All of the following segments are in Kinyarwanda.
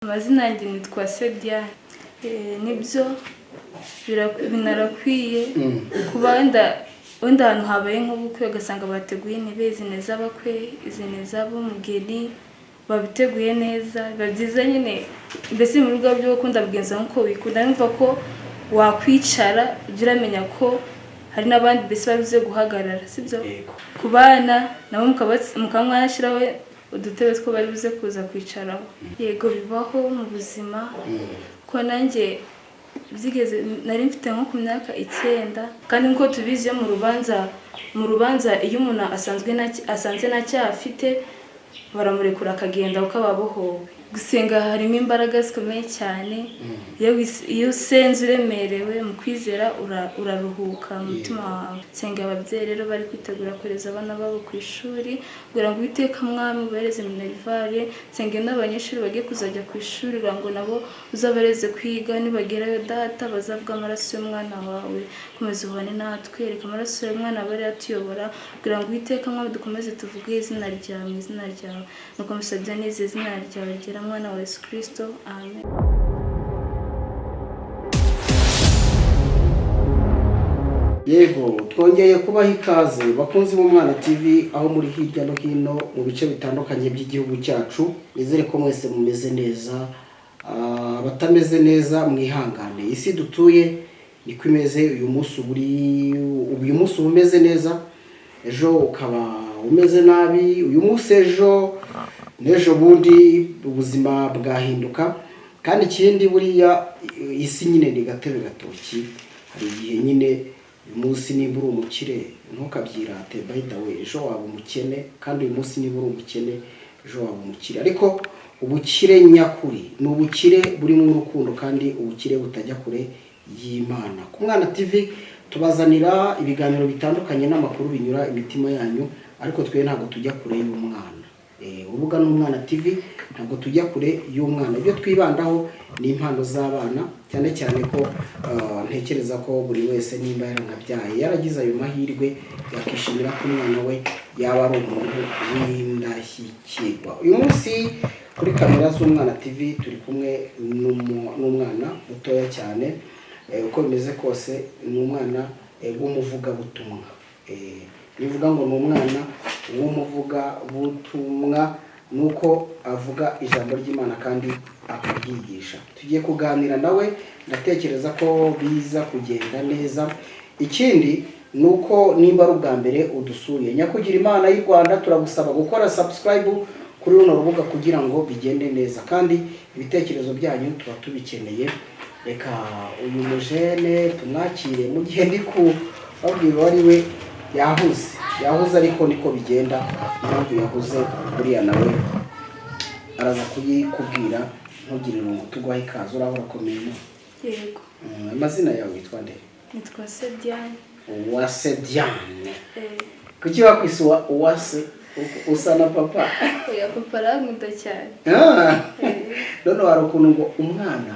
Amazina yanjye nitwa Sediane. Nibyo binarakwiye kuba wenda ahantu habaye nk'ubukwe, ugasanga bateguye intebe izi ni iz'abakwe, izi ni iz'ab'umugeni, babiteguye neza, biba byiza nyine. Mbese mu rugo byo gukunda bigenza nk'uko wikunda, numva ko wakwicara ujya uramenya ko hari n'abandi mbese babuze guhagarara, sibyo? Yego. Ku bana nabo mukaba mwashyiraho udutebe two bari buze kuza kwicaraho. Yego, bibaho mu buzima, ko nanjye byigeze, nari mfite nko ku myaka 9. Kandi nk'uko tubizi, iyo mu rubanza iyo umuntu asanze nta cyaha afite, baramurekura akagenda kuko aba abohowe. Gusenga harimo imbaraga zikomeye cyane. Iyo usenze uremerewe mu kwizera, uraruhuka mu mutima wawe. Senga ababyeyi rero bari kwitegura kohereza abana babo ku ishuri, kugira ngo Uwiteka Mwami ubahereze minerval. Nsenga n'abanyeshuri bagiye kuzajya ku ishuri, kugira ngo nabo uzabareze kwiga, nibagerayo Data bazavuga amaraso y'umwana wawe. Komeza ubane natwe, reka amaraso y'umwana abe ariyo atuyobora, kugira ngo Uwiteka Mwami dukomeze tuvuge izina ryawe, mu izina ryawe. Nuko musabye neza izina ryawe ryera, mwana wa Yesu Kristo, amen. Yego, twongeye kubaha ikaze, bakunzi b'Umwana TV, aho muri hirya no hino mu bice bitandukanye by'igihugu cyacu. Nizere ko mwese mumeze neza. Abatameze neza mwihangane, isi dutuye niko imeze. Uyu munsi uba umeze neza, ejo ukaba umeze nabi, uyu munsi, ejo n'ejo bundi ubuzima bwahinduka. Kandi ikindi, buriya isi nyine ni gatebe gatoki. Hari igihe nyine uyu munsi nimba uri umukire ntukabyirate, by the way, ejo waba umukene. Kandi uyu munsi niba uri umukene, ejo waba umukire. Ariko ubukire nyakuri ni ubukire burimo urukundo, kandi ubukire butajya kure y'Imana. Ku Mwana TV tubazanira ibiganiro bitandukanye n'amakuru binyura imitima yanyu, ariko twe ntabwo tujya kure y'umwana. Urubuga ni Umwana TV, ntabwo tujya kure y'umwana. Ibyo twibandaho ni impano z'abana, cyane cyane ko ntekereza ko buri wese nimba yaranabyaye, yaragize ayo mahirwe, yakishimira ko umwana we yaba ari umuntu w'indashyikirwa. Uyu munsi kuri kamera z'Umwana TV turi kumwe n'umwana mutoya cyane. Uko bimeze kose ni umwana w'umuvugabutumwa. Bivuga ngo ni umwana w'umuvugabutumwa ni uko avuga ijambo ry'Imana kandi akaryigisha. Tugiye kuganira nawe, ndatekereza ko biza kugenda neza. Ikindi ni uko nimba ari ubwa mbere udusuye, nyakugira Imana y'u Rwanda, turagusaba gukora subscribe kuri runo rubuga kugira ngo bigende neza, kandi ibitekerezo byanyu tuba tubikeneye. Reka uyu mujene tumwakire. Mu gihe ndi kubabwira uwo ari we, yahuze, yahuze, ariko niko bigenda. Impamvu yahuze buriya nawe araza kuyikubwira. Ntugirire umutugu, aho ikaze. Uraho, urakomeye no? Yego. Amazina yawe witwa nde? Nitwa Sediane. Uwase Diane. Kuki wakwise Uwase? Usa na papa? Oya, papa arankunda cyane. Ah. None hari ukuntu ngo umwana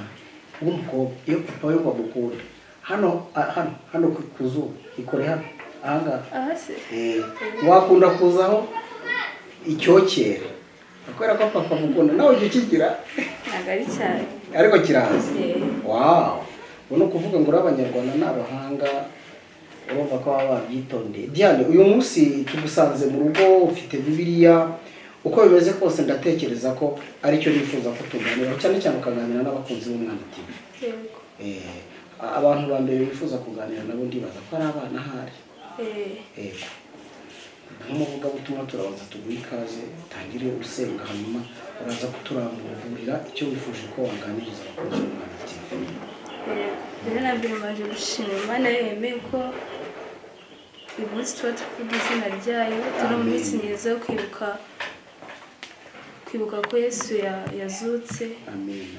w'umukobwa iyo papa we ngo agukunda, hano hano ku zuba ikore hano ahangaha. Aha se? Wakunda kuzaho icyokere kubera ko papa amukunda. Nawe ujya ukigira? Ntabwo ari cyane. Ariko kiraza? Eh. Wow, ubu ni ukuvuga ngo uri Abanyarwanda ni abahanga, urumva ko baba babyitondeye. Diane, uyu munsi tugusanze mu rugo ufite Bibiliya. Uko bimeze kose ndatekereza ko aricyo nifuza ko tuganiraho cyane cyane, ukaganira n'abakunzi b'Umwana TV. Yego. Abantu ba mbere bifuza kuganira nabo ndibaza ko ari abana ahari. Yego, nk'umuvugabutumwa turabanza tuguhe ikaze, utangire usenga, hanyuma uraza kuturamburira icyo wifuje ko waganiriza abakunzi b'Umwana TV. Rero na mbere mbanje gushima Imana yemeye ko uyu munsi tuba tuvuga izina ryayo. Turi mu minsi myiza yo kwibuka ko Yesu yazutse. Amen.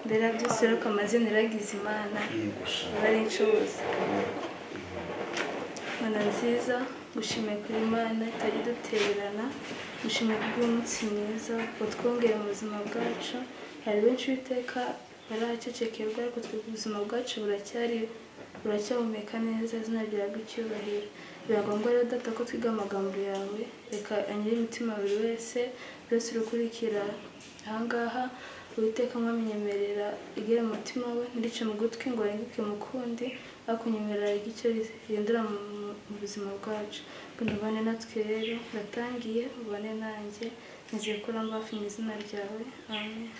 Mbere ya byose rero, amazina iragize Imana Yego sha. iba ari inshobozi. Mana nziza, gushimiye kuri Imana itajya idutererana, gushimiye kubw'umunsi mwiza watwongeye mu buzima bwacu. Hari benshi Uwiteka barahacecekerwa, ariko twe ubuzima bwacu buracyahumeka neza. Izina ryawe icyubahiro. Biba ngombwa rero Data ko twiga amagambo yawe. Reka anyure imitima buri wese, buri wese uri ahangaha. Uwiteka Mwami, nyemerera igere mu mutima we, ntirice mu gutwi ngo arenguke mu kundi, ariko nyemerera rigire icyo rihindura mu buzima bwacu. Ngo ubane natwe rero, ndatangiye, ubane nanjye, nizeye ko uramba hafi mu izina ryawe, amen.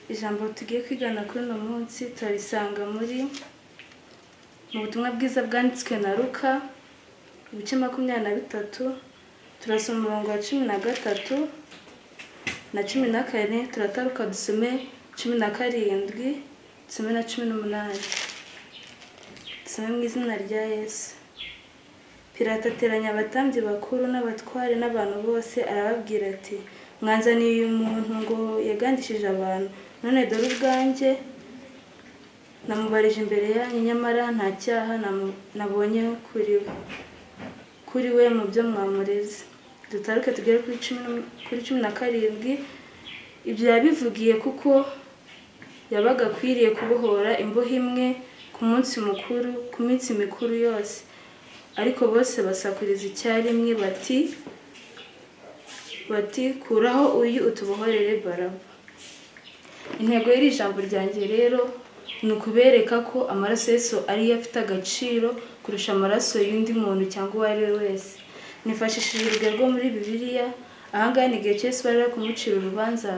Ijambo tugiye kwigana kuri uno munsi turarisanga mu butumwa bwiza bwanditswe na Luka, ibice 23, turasoma umurongo wa 13 na 14, turataruka dusome 17, dusome na 18. Dusome mu izina rya Yesu. Pilato ateranya abatambyi bakuru n'abatware n'abantu bose, arababwira ati: "Mwanzaniye uyu muntu ngo yagandishije abantu, none dore ubwanjye namubarije imbere yanyu, nyamara nta cyaha nabonye kuri we mu byo mwamureze." Dutaruke tugere kuri 17. Ibyo yabivugiye kuko yabaga akwiriye kubohora imbohe imwe ku munsi mukuru, ku minsi mikuru yose. Ariko bose basakuriza icyarimwe bati: "Kuraho uyu, utubohorere Baraba." Intego y'iri jambo ryanjye rero ni ukubereka ko amaraso Yesu ariyo afite agaciro kurusha amaraso y'undi muntu cyangwa uwo ari we wese. Nifashishije urugero rwo muri Bibiliya. Ahangaha ni igihe cyose bari bari kumucira urubanza,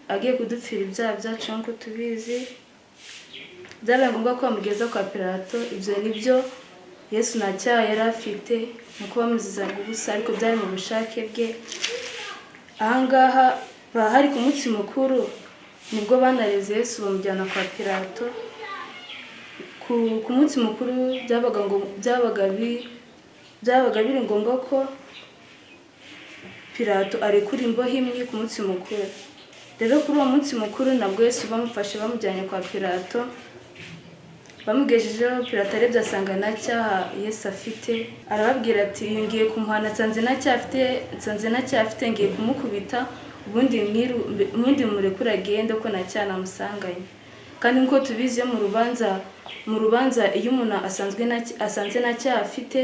agiye kudupfira ibyaha byacu nk'uko tubizi. Byabaye ngombwa ko bamugeza kwa Pilato. Ibyo ni byo, Yesu nta cyaha yari afite, ni uko bamuzizaga ubusa, ariko byari mu bushake bwe. Ahangaha hari ku munsi mukuru, nibwo banareze Yesu bamujyana kwa Pilato. Ku munsi mukuru byabaga biri ngombwa ko Pilato arekura imbohe imwe ku munsi mukuru. Rero kuri uwo munsi mukuru nabwo Yesu bamufashe bamujyanye kwa Pilato. Bamugejejeho, Pilato arebye asanga nta cyaha Yesu afite, arababwira ati: "Uyu ngiye kumuhana, nsanze nta cyaha afite, nsanze nta cyaha afite, ngiye kumukubita, ubundi murekure agende ko nta cyaha namusanganye." Kandi nk'uko tubizi, iyo mu rubanza iyo umuntu asanze nta cyaha afite,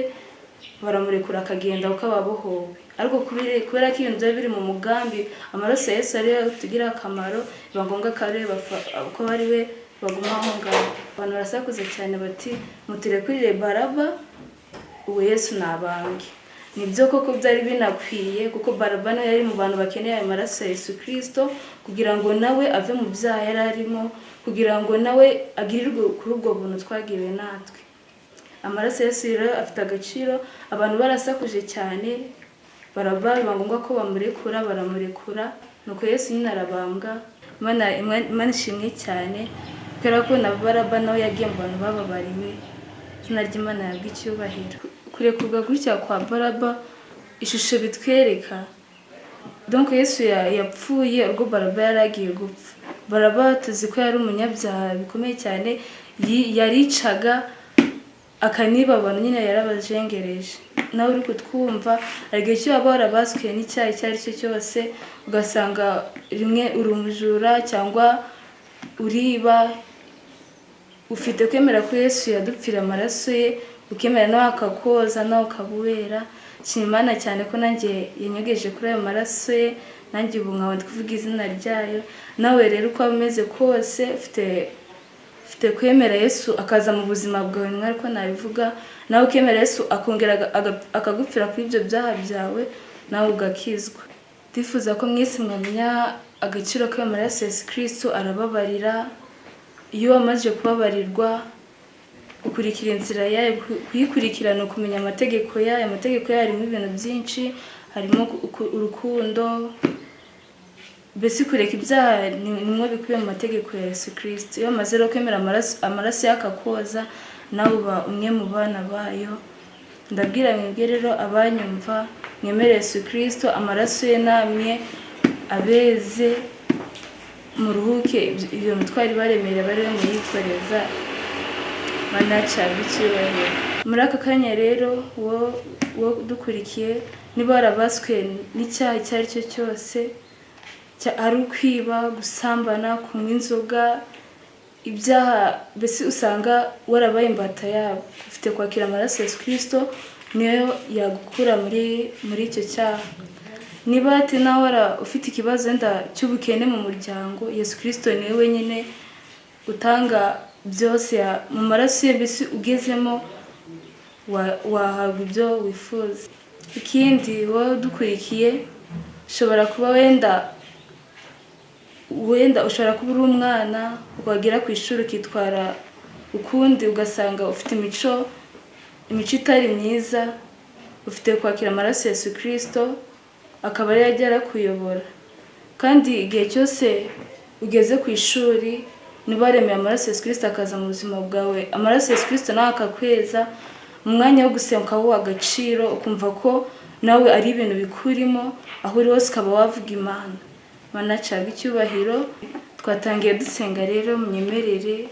baramurekura akagenda kuko aba abohowe. Ariko kubera ko ibintu byari biri mu mugambi, amaraso ya Yesu ariyo tugira akamaro, biba ngombwa ko ari we baguma aho ngaho. Abantu barasakuza cyane bati: "Muturekurire Baraba, uwo Yesu nabambwe." Nibyo koko byari binakwiye, kuko Baraba nawe yari mu bantu bakeneye ayo maraso ya Yesu Kirisito kugira ngo nawe ave mu byaha yari arimo, kugira ngo nawe agirirwe kuri ubwo buntu twagiriwe natwe. Amaraso ya Yesu rero afite agaciro. Abantu barasakuje cyane, Baraba biba ngombwa ko bamurekura, baramurekura, nuko Yesu nyine arabambwa. Imana ishimwe cyane kubera ko na Baraba nawe yagiye mu bantu bababariwe. Izina ry'Imana yabwa icyubahiro. Kurekurwa gutya kwa Baraba, ishusho bitwereka, donc Yesu yapfuye ubwo Baraba yari agiye gupfa. Baraba tuzi ko yari umunyabyaha bikomeye cyane, yaricaga akaniba abantu, nyine yarabajengereje. Nawe uri kutwumva, hari igihe cyo waba warabaswe n'icyaha icyo ari cyo cyose, ugasanga rimwe uri umujura cyangwa uriba. Ufite kwemera ko Yesu yadupfira amaraso ye, ukemera nawe akakoza, nawe ukaba uwera. Nshima Imana cyane ko nanjye yanyogeje kuri ayo maraso ye, nanjye ubu nkaba ndi kuvuga izina ryayo. Nawe rero uko waba umeze kose, ufite kwemera Yesu akaza mu buzima bwawe, nimwe ariko nabivuga, nawe ukemera Yesu akongera akagupfira kuri ibyo byaha byawe, nawe ugakizwa. Ndifuza ko mwese mwamenya agaciro k'ayo maraso Yesu Kristo. Arababarira. Iyo wamaze kubabarirwa, ukurikira inzira yayo. Kuyikurikirana, ukumenya amategeko yayo. Amategeko yayo harimo ibintu byinshi, harimo urukundo, mbese kureka ibyaha nimwo bikubiye mu mategeko ya Yesu Kristo. Iyo wamaze rero kwemera amaraso y'akakoza, nawe uba umwe mu bana bayo. Ndabwira mwebwe rero abanyumva, mwemere Yesu Kristo, amaraso ye namwe abeze, muruhuke iyo mitwaro ibaremereye bari muyikoreza. Mana yacu icyubahiro. Muri aka kanya rero, wo dukurikiye, niba warabaswe n'icyaha icyo ari cyo cyose, ari ukwiba, gusambana, kunywa inzoga. Ibyaha mbese usanga warabaye imbata yabo. Ufite kwakira amaraso ya Yesu Kirisito, niyo yagukura muri icyo cyaha. Niba ati nawe ufite ikibazo wenda cy'ubukene mu muryango, Yesu Kirisito niwe wenyine utanga byose. Mu maraso ye mbese ugezemo wahabwa ibyo wifuza. Ikindi, wowe udukurikiye, ushobora kuba wenda ushobora kuba uri umwana, wagera ku ishuri ukitwara ukundi, ugasanga ufite imico itari myiza. Ufite kwakira amaraso ya Yesu Kirisito, akaba ariyo ajya arakuyobora. Kandi igihe cyose ugeze ku ishuri, niba waremeye amaraso ya Yesu Kirisito akaza mu buzima bwawe, amaraso ya Yesu Kirisito nawe akakweza, mu mwanya wo gusenga ukawuha agaciro, ukumva ko nawe ari ibintu bikurimo, aho uri hose ukaba wavuga Imana. Imana yacaga icyubahiro. Twatangiye dusenga rero, munyemerere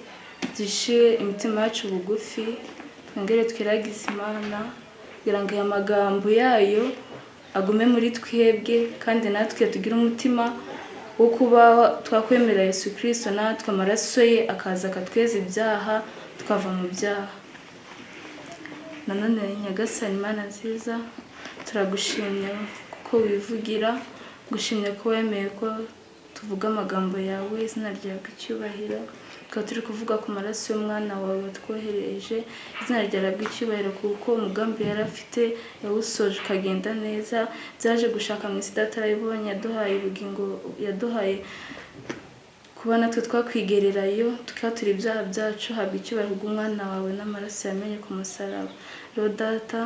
duce imitima yacu bugufi, twongere twiragize Imana kugira ngo aya magambo yayo agume muri twebwe, kandi natwe tugire umutima wo kuba twakwemera Yesu Kirisito, natwe amaraso ye akaza akatweza ibyaha, tukava mu byaha. Nanone Nyagasani Imana nziza, turagushimye kuko wivugira. Gushimye ko wemeye ko tuvuga amagambo yawe. Izina ryawe icyubahiro. Tukaba turi kuvuga ku maraso y'umwana wawe watwohereje. Izina ryawe icyubahiro, kuko umugambi yari afite yawusoje ukagenda neza. Byaje gushaka mu isi, Data arabibonye, yaduhaye ubugingo, yaduhaye kuba natwe twakwigererayo tukatura ibyaha byacu. Habwa icyubahiro bw'umwana wawe n'amaraso yamenye ku musaraba. Rero Data,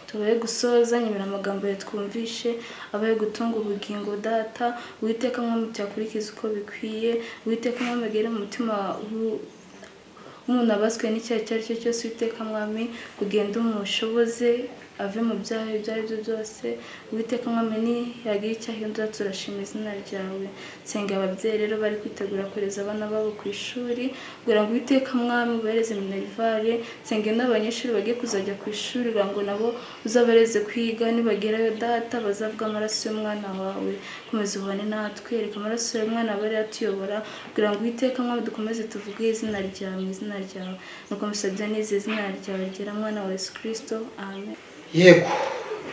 tubaye gusoza, nyemera amagambo yawe twumvishe abaye gutunga ubugingo. Data, Uwiteka Mwami, tuyakurikize uko bikwiye. Uwiteka Mwami, agere mu mutima w'umuntu abaswe n'icyaha icyo ari cyo cyose. Uwiteka Mwami, ugende umushoboze ave mu byaha ibyo ari byo byose. Uwiteka Mwami, niyagira icyo ahindura, turashima izina ryawe. Nsenga ababyeyi rero bari kwitegura kohereza abana babo ku ishuri, kugira ngo Uwiteka Mwami ubahereze minerval. Nsenga n'abanyeshuri bagiye kuzajya ku ishuri, kugira ngo nabo uzabareze kwiga, nibagerayo Data bazavuga amaraso y'umwana wawe. Komeza ubane natwe, reka amaraso y'umwana abe ariyo atuyobora, kugira ngo Uwiteka Mwami dukomeze tuvuge izina ryawe, mu izina ryawe. Nuko musabye neza, izina ryawe ryera, mwana wa Yesu Kirisito, amen. Yego,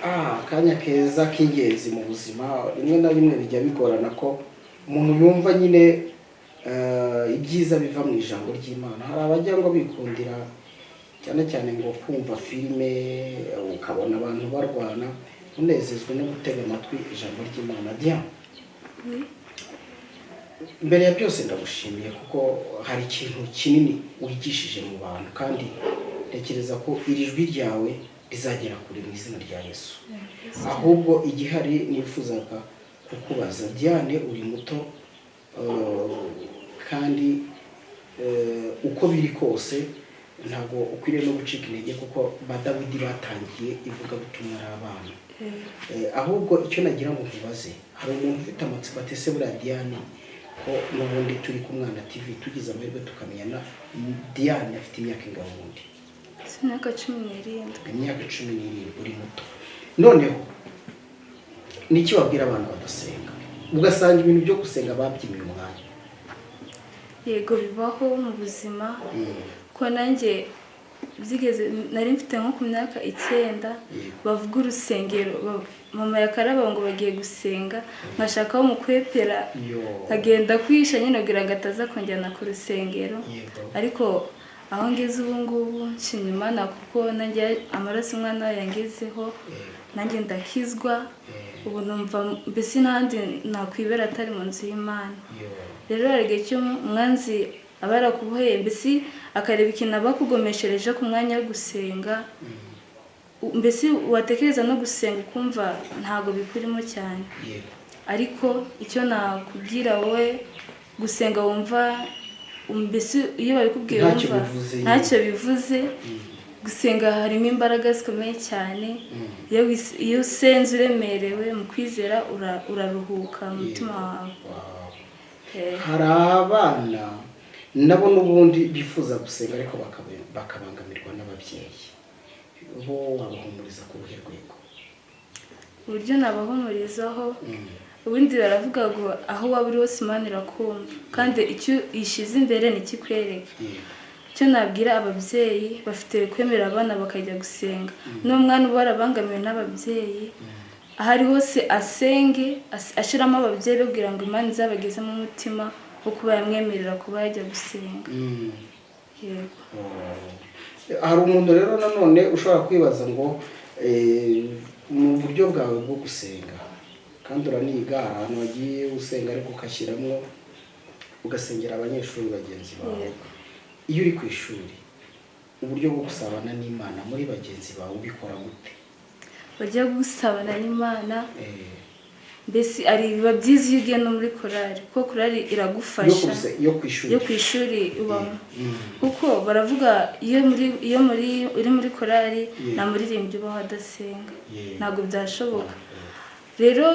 akanya keza k'ingenzi mu buzima. Rimwe na rimwe bijya bigorana ko umuntu yumva nyine ibyiza biva mu ijambo ry'Imana. Hari abajya ngo bikundira cyane cyane ngo kumva filime, ukabona abantu barwana, unezezwe no gutega amatwi ijambo ry'Imana. Diane, mbere ya byose ndagushimiye kuko hari ikintu kinini wigishije mu bantu, kandi ntekereza ko iri jwi ryawe rizagera kure mu izina rya Yesu. Ahubwo igihari nifuzaga kukubaza, Diane, uri muto, kandi uko biri kose ntabwo ukwiriye no gucika intege, kuko ba Dawidi batangiye ivugabutumwa ari abana. Ahubwo icyo nagira ngo nkubaze, hari umuntu ufite amatsiko ati: "Ese buriya Diane, ko n'ubundi turi ku Mwana TV, tugize amahirwe tukamenyana, Diane afite imyaka ingana ubundi?" Imyaka 17. Imyaka 17, uri muto. Noneho niki wabwira abana badasenga, ugasanga ibintu byo gusenga babyimye umwanya? Yego, bibaho mu buzima, ko nanjye byigeze. Nari mfite nko ku myaka 9, bavuga urusengero, mama yakaraba ngo bagiye gusenga, nkashaka aho mukwepera, Yo. nkagenda kwihisha nyine kugira ngo ataza kunjyana ku rusengero. Ariko aho ngeze ubu ngubu, nshimye Imana kuko nanjye amaraso umwana we yangezeho, nanjye ndakizwa. Ubu numva mbese n'ahandi nakwibera atari mu nzu y'Imana. Yo. Rero hari igihe cy'umwanzi aba yarakuboheye, mbese akareba ikintu aba akugomeshereje ku mwanya wo gusenga, mbese watekereza no gusenga ukumva ntabwo bikurimo cyane. Ariko icyo nakubwira wowe, gusenga wumva mbese iyo babikubwiye Ntacyo wumva bivuze nyine. ntacyo bivuze. Gusenga harimo imbaraga zikomeye cyane. Iyo usenze uremerewe mu kwizera, uraruhuka mu mutima wawe. Wow. Hari abana nabo n'ubundi bifuza gusenga, ariko bakabangamirwa n'ababyeyi. Bo wabahumuriza ku ruhe rwego? Uburyo nabahumurizaho, Ubundi baravuga ngo aho waba uri hose Imana irakumva, kandi icyo uyishyize imbere ntikikwereka. Icyo nabwira ababyeyi, bafite kwemera abana bakajya gusenga. N'umwana uba warabangamiwe n'ababyeyi, aho ari hose asenge, ashyiramo ababyeyi be kugira ngo Imana izabagezemo umutima wo kuba yamwemerera kuba yajya gusenga. Yego. Hari umuntu rero nanone ushobora kwibaza ngo mu buryo bwawe bwo gusenga, kandi uraniga, hari ahantu wagiye usenga ariko ugashyiramo ugasengera abanyeshuri bagenzi bawe. Yego. Iyo uri ku ishuri, uburyo bwo gusabana n'Imana muri bagenzi bawe ubikora gute? Bajya gusabana n'Imana, mbese ari biba byiza iyo ugiye no muri korali, kuko korali iragufasha. Yo ku ishuri? Yo ku ishuri ubamo, kuko baravuga iyo muri uri muri korali, nta muririmbyi ubaho adasenga. Ntabwo byashoboka rero.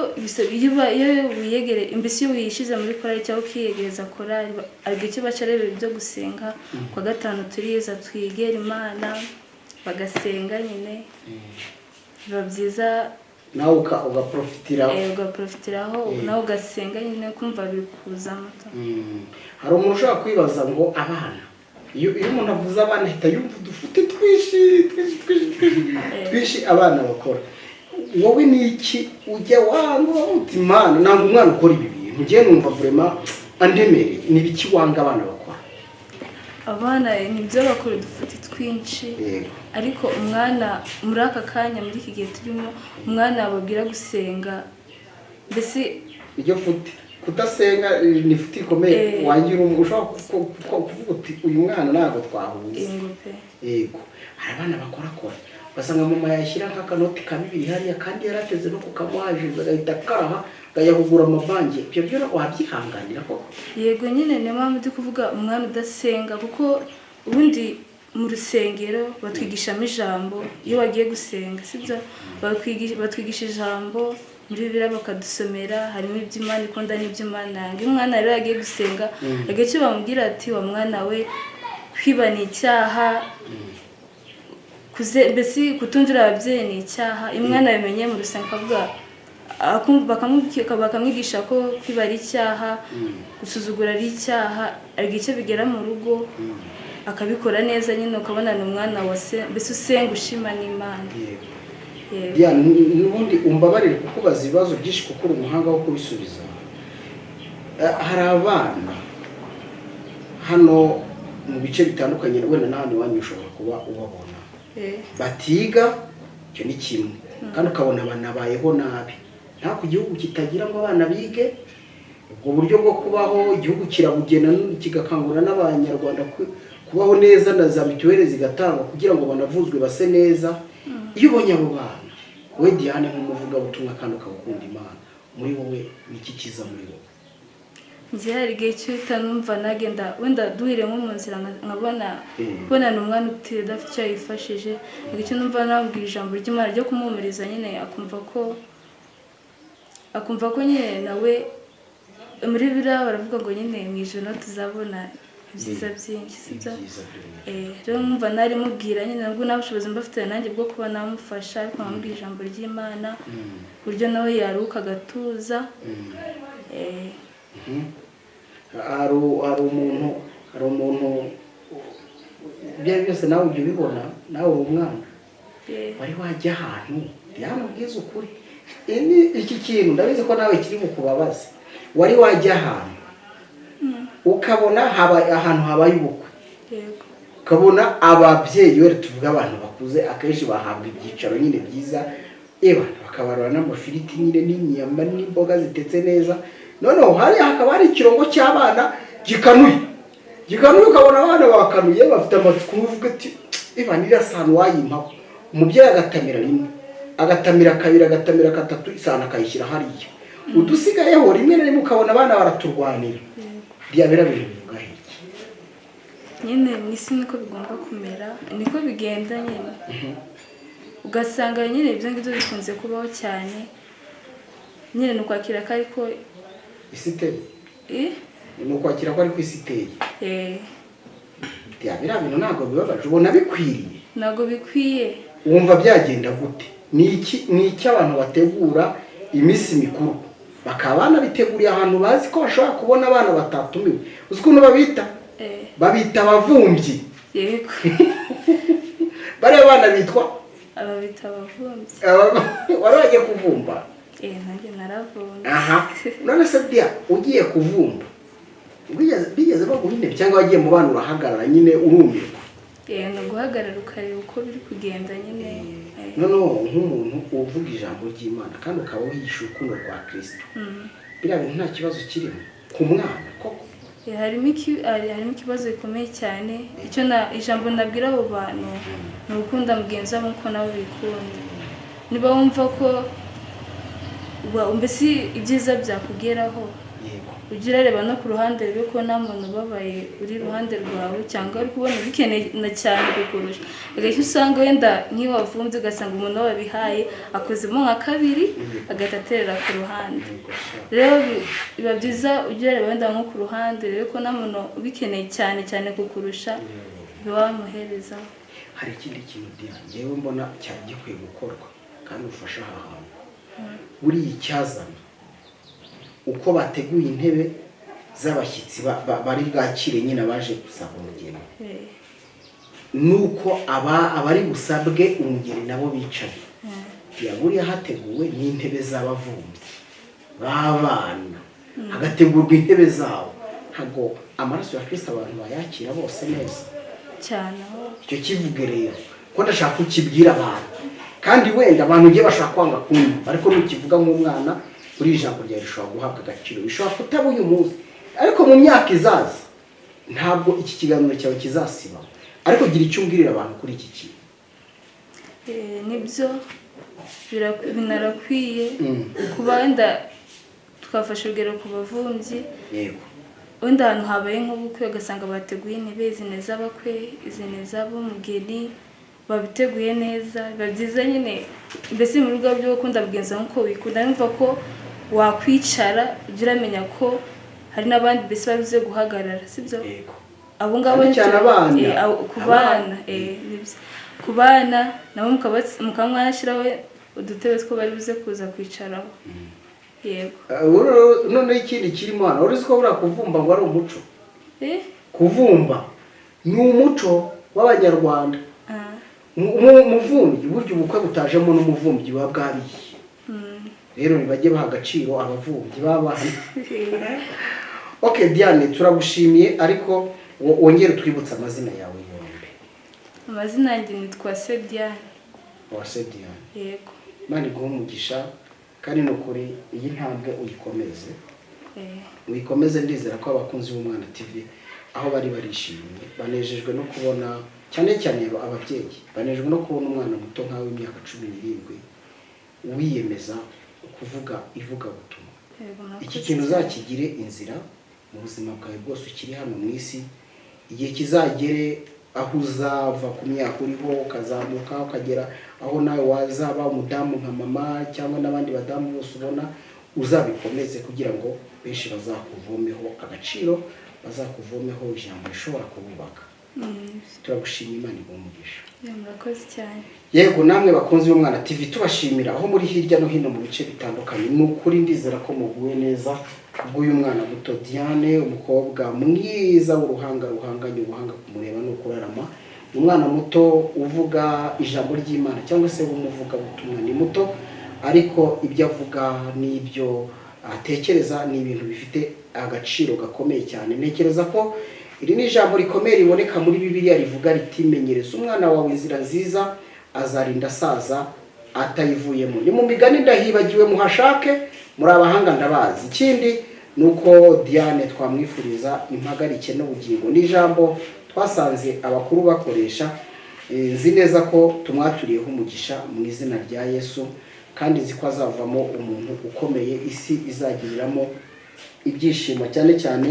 Iyo wiyegere, mbese iyo wishyize muri korali cyangwa ukiyegereza korali, hari icyo baca areba ibyo gusenga. Ku wa gatanu turiza twigera Imana, bagasenga nyine, biba byiza. Nawe ugaprofitiraho. Ugaprofitiraho, nawe ugasenga nyine, kumva biri kuzamo. Hari umuntu ushobora kwibaza ngo abana, iyo umuntu avuze abana ahita yumva udufuti twinshi twinshi twinshi twinshi twinshi abana bakora. Wowe ni iki ujya wanga, uti: "Imana, ntabwo umwana ukora ibi bintu, ugiye numva vraiment andemereye"? Ni ibiki wanga abana bakora? Abana nibyo, bakora udufuti twinshi. Ariko umwana muri aka kanya, muri iki gihe turimo, umwana babwira gusenga mbese Iryo futi, kudasenga, ni futi ikomeye. Wagira ushobora kuvuga uti: "Uyu mwana ntabwo twahuza." Ingo pe. Yego, hari abana bakorakora, ugasanga mama yashyira nk'akanoti ka 2 hariya, kandi yarateze no kukamuhajiriza, agahita karaha akajya kugura amabanki. Ibyo byo wabyihanganira koko? Yego nyine, niyo mpamvu ndi kuvuga umwana udasenga, kuko ubundi mu rusengero batwigishamo ijambo. Iyo wagiye gusenga, sibyo, batwigisha ijambo muri Bibiliya, bakadusomera, harimo ibyo Imana ikunda n'ibyo Imana yanga. Iyo umwana rero yagiye gusenga, agace bamubwira ati: "Wa mwana we, kwiba ni icyaha, mbese kutumvira ababyeyi ni icyaha." Iyo umwana abimenye mu rusengero, akavuga, bakamwigisha ko kwiba ari icyaha, gusuzugura ari icyaha, ariko icyo bigera mu rugo akabikora neza nyine, ukabona ni umwana wase, mbese usenga, ushima n'Imana. Yego. Ya, n'ubundi umbabarire kukubaza ibibazo byinshi, kuko uri umuhanga wo kubisubiza. Hari abana hano mu bice bitandukanye, wenda n'ahandi iwanyu ushobora kuba ubabona, batiga, icyo ni kimwe, kandi ukabona banabayeho nabi. Nta ku gihugu kitagira ngo abana bige, ubwo buryo bwo kubaho igihugu kirabugena, kigakangurira n'Abanyarwanda kubaho neza, na za mituweli zigatangwa kugira ngo banavuzwe base neza. Iyo ubonye abo bana, we Diane nk'umuvugabutumwa kandi ukaba ukunda Imana, muri wowe ni iki kiza muri wowe? Njye hari igihe cyo uhita numva nagenda, wenda duhire nko mu nzira, nkabona kubona ni umwana udafite icyo yifashije, hari icyo numva namubwira ijambo ry'Imana ryo kumuhumuriza nyine, akumva ko nyine nawe muri biriya baravuga ngo nyine mu ijoro tuzabona ibyiza byinshi, sibyo? Ibyiza by'umwihariko. Rero numva nari mubwira nyine, nubwo nta bushobozi mba mfite nanjye bwo kuba namufasha, ariko nkamubwira ijambo ry'Imana, ku buryo nawe yaruhuka agatuza. Hari umuntu, ibyo ari byo byose nawe ujya ubibona, nawe uri umwana, wari wajya ahantu, Diane, ubwiza ukuri, iki kintu ndabizi ko nawe kiri bukubabaze, wari wajya ahantu ukabona ahantu habaye ubukwe, Yego. ukabona ababyeyi, wenda tuvuge abantu bakuze, akenshi bahabwa ibyicaro nyine byiza, eba bakabarura n'amafiriti nyine n'inyama n'imboga zitetse neza, noneho hariya hakaba hari ikirongo cy'abana gikanuye gikanuye, ukabona abana bakanuye bafite amatsiko, uvuga ati: "Eba niriya sahani wayimpaho." Umubyeyi agatamira rimwe, agatamira kabiri, agatamira gatatu, isahani akayishyira hariya, udusigayeho rimwe na rimwe ukabona abana baraturwanira. Bya biriya bintu bivuga iki? Nyine mu isi niko bigomba kumera, niko bigenda nyine, ugasanga nyine ibyo ngibyo bikunze kubaho cyane nyine, ni ukwakira ko ariko Isi iteye. Eh? Ni ukwakira ko ariko isi iteye. Eh. Ya, biriya bintu ntabwo bibabaje? Ubona bikwiriye? Ntabwo bikwiye. Wumva byagenda gute? Ni iki abantu bategura iminsi mikuru? Bakaba banabiteguriye ahantu bazi ko bashobora kubona abana batatumiwe. Uzi ukuntu babita? Babita abavumbyi. Yego. Bariya bana bitwa Ababita abavumbyi. Wari wagiye kuvumba? Eh, nanjye naravumbye. Aha, none se bya ugiye kuvumba bigeze baguha intebe, cyangwa wagiye mu bana urahagarara nyine urumirwa? Eh, ni uguhagarara ukareba uko biri kugenda nyine. Noneho nk'umuntu uvuga ijambo ry'Imana kandi ukaba wigisha urukundo rwa Kirisito, biriya bintu nta kibazo kirimo ku mwana koko? Eh, harimo ikibazo gikomeye cyane. Icyo na ijambo nabwira abo bantu ni ugukunda mugenzi wabo nk'uko nabo bikunda. Niba wumva ko mbese ibyiza byakugeraho, ujye urareba no ku ruhande rube ko nta muntu ubabaye uri iruhande rwawe, cyangwa uri kubona ubikeneye na cyane kukurusha. Agahita usanga wenda nk'iyo wavumbye, ugasanga umuntu wabihaye akozemo nka kabiri, agahita aterera ku ruhande. Rero biba byiza ujye urareba wenda nko ku ruhande rero ko nta muntu ubikeneye cyane cyane kukurusha, uba wamuherezaho. Hari ikindi kintu, Diane, ngewe mbona cyari gikwiye gukorwa kandi ufasha aha hantu. Buriya icyazana uko bateguye intebe z'abashyitsi bari bwakire nyine abaje gusaba umugeni, nuko aba abari busabwe umugeni nabo bicaye, ya buriya hateguwe n'intebe z'abavumbyi b'abana, hagategurwa intebe zabo, ntabwo amaraso ya Kirisito abantu bayakira bose neza? Cyane aho. Icyo kivuge rero, ko ndashaka kukibwira abantu, kandi wenda abantu ugiye bashaka kwanga kunyumva, ariko nukivuga nk'umwana, buri ijambo ryawe rishobora guhabwa agaciro. Bishobora kutaba uyu munsi, ariko mu myaka izaza ntabwo iki kiganiro cyawe kizasiba. Ariko gira icyo umbwirira abantu kuri iki kintu. Eh, nibyo, binarakwiye kuba wenda twafashe urugero ku bavumbyi. Wenda ahantu habaye nk'ubukwe, ugasanga bateguye intebe, izi ni iz'abakwe, izi ni iz'ab'umugeni, babiteguye neza, biba byiza nyine. Mbese mu rugo byo gukunda mugenzi wawe nk'uko wikunda, numva ko wakwicara ujya uramenya ko hari n'abandi mbese babuze guhagarara, sibyo? Yego. Abo ngabo Cyane cyane abana. Eh, ku bana, nibyo, ku bana nabo mukaba mwashyiraho udutebe two bari buze kuza kwicaraho, yego. Noneho ikindi kirimo hano, wari uzi ko buriya kuvumba ngo ari umuco? Eh. Kuvumba ni umuco w'Abanyarwanda. Umuvumbyi burya, ubukwe butajemo n'umuvumbyi buba bwabiye. Rero ntibajye baha agaciro abavumbyi b'abana. Ok Diane, turagushimiye, ariko wongere utwibutse amazina yawe yombi. Amazina yanjye nitwa Se Diane. Uwase Diane. Yego. Imana iguhe umugisha, kandi ni ukuri iyi ntambwe uyikomeze. Uyikomeze. Ndizera ko abakunzi b'Umwana TV aho bari barishimye, banejejwe no kubona, cyane cyane ababyeyi banejejwe no kubona umwana muto nkawe w'imyaka 17 wiyemeza kuvuga ivugabutumwa. Yego, murakoze Iki kintu cyane. uzakigire inzira mu buzima bwawe bwose ukiri hano mu isi. Igihe kizagere aho uzava ku myaka uriho, ukazamuka ukagera aho nawe wazaba umudamu nka mama cyangwa n'abandi badamu bose ubona, uzabikomeze kugira ngo benshi bazakuvomeho agaciro, bazakuvomeho ijambo rishobora kububaka. Turagushima, Imana iguhe umugisha. Yeah, murakoze cyane. Yego, namwe bakunzi b'Umwana TV, tubashimira aho muri hirya no hino mu bice bitandukanye. Ni ukuri ndizera ko muguwe neza kubw'uyu mwana muto Diane, umukobwa mwiza w'uruhanga ruhanganye ubuhanga, kumureba ni ukurarama. Umwana muto uvuga ijambo ry'Imana cyangwa se w'umuvugabutumwa, ni muto ariko ibyo avuga n'ibyo atekereza ni ibintu bifite agaciro gakomeye cyane. Ntekereza ko iri ni ijambo rikomeye riboneka muri Bibiliya rivuga riti: "Menyereza umwana wawe inzira nziza, azarinda asaza atayivuyemo." Ni mu Migani, ndahibagiwe, muhashake, muri abahanga ndabazi. Ikindi ni uko Diane twamwifuriza impagarike n'ubugingo, ni ijambo twasanze abakuru bakoresha. Nzi neza ko tumwaturiyeho umugisha mu izina rya Yesu, kandi nzi ko azavamo umuntu ukomeye isi izagiriramo ibyishimo, cyane cyane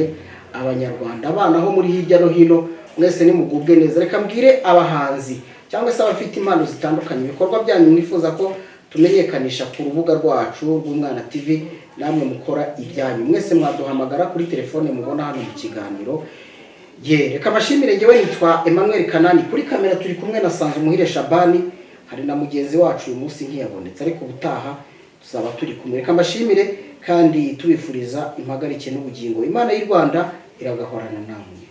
Abanyarwanda. Abana aho muri hirya no hino mwese nimugubwe neza. Reka mbwire abahanzi cyangwa se abafite impano zitandukanye, ibikorwa byanyu mwifuza ko tumenyekanisha ku rubuga rwacu rw'Umwana TV, namwe mukora ibyanyu mwese mwaduhamagara kuri telefone mubona hano mu kiganiro. Ye, reka mbashimire. Ngewe nitwa Emmanuel Kanani, kuri kamera turi kumwe na Sanzu Muhire Shabani, hari na mugenzi wacu uyu munsi ntiyabonetse, ariko ubutaha tuzaba turi kumwe. Reka mbashimire. Kandi tubifuriza impagarike n'ubugingo. Imana y'u Rwanda iragahorana namwe.